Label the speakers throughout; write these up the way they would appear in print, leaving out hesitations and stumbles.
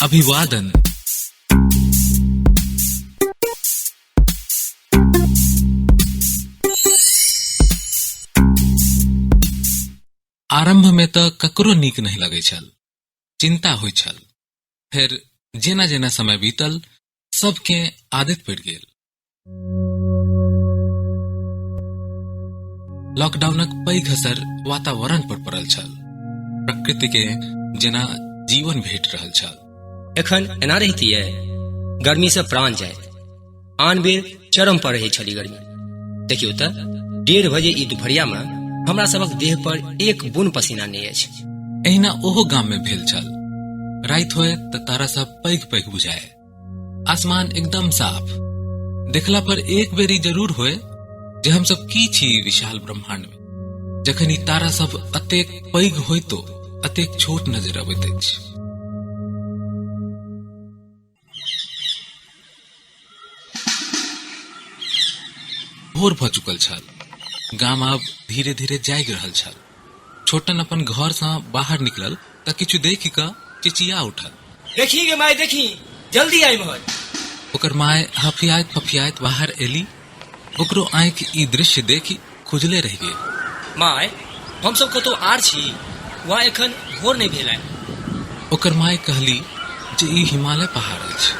Speaker 1: अभिवादन। आरंभ में तऽ ककरो नीक नहि लगै छल, चिंता होइ छल। फेर जेना जेना समय बीतल सबके आदत पड़ि गेल। लॉकडाउनक पैघ असर वातावरण पर पड़ल छल। प्रकृति के जेना जीवन भेट रहल छल।
Speaker 2: एखन एना रहितियै, गर्मी से प्राण जाइत। आन बेर चरम पर रहै छली गर्मी। देखियौ तऽ 1:30 बजे ई दुपहरिया में हमरा सबक देह पर एक बुन पसीना नहि अछि।
Speaker 1: एहिना ओहो गाम में भेल छल। राति होए तऽ तारा सब पैघ पैघ बुझाए, आसमान एकदम साफ। देखला पर एक बेरी जरूर होए जे हम सब की छी विशाल ब्रह्मांड में, जखन ई तारा सब अतेक पैघ होइतो अतेक छोट नजर अबैत अछि। भोर भऽ चुकल छल। गाम आब धीरे धीरे जागि रहल छल। छोटन अपन घर सँ बाहर निकलल तऽ किछु देखि कऽ चिचिया उठल।
Speaker 2: देखी गे माय देखी, जल्दी आइ मोहर।
Speaker 1: ओकर माय हफियाइत फफियाइत बाहर एली। ओकरो आँखि ई दृश्य देखि खुजले रहि गेल।
Speaker 2: माय, हम सब कतौ आर छी वा एखन भोर नहि भेल है?
Speaker 1: ओकर माय कहली जे ई हिमालय पहाड़ अछि,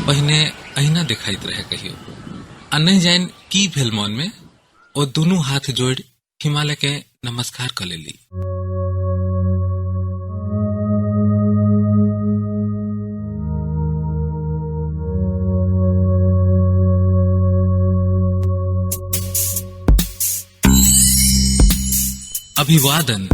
Speaker 1: पहिने अहिना देखाइत रहे कहियो। आ नहि जानि की भेल मन में, ओ दुनू हाथ जोड़ि हिमालय के नमस्कार क लेली। अभिवादन।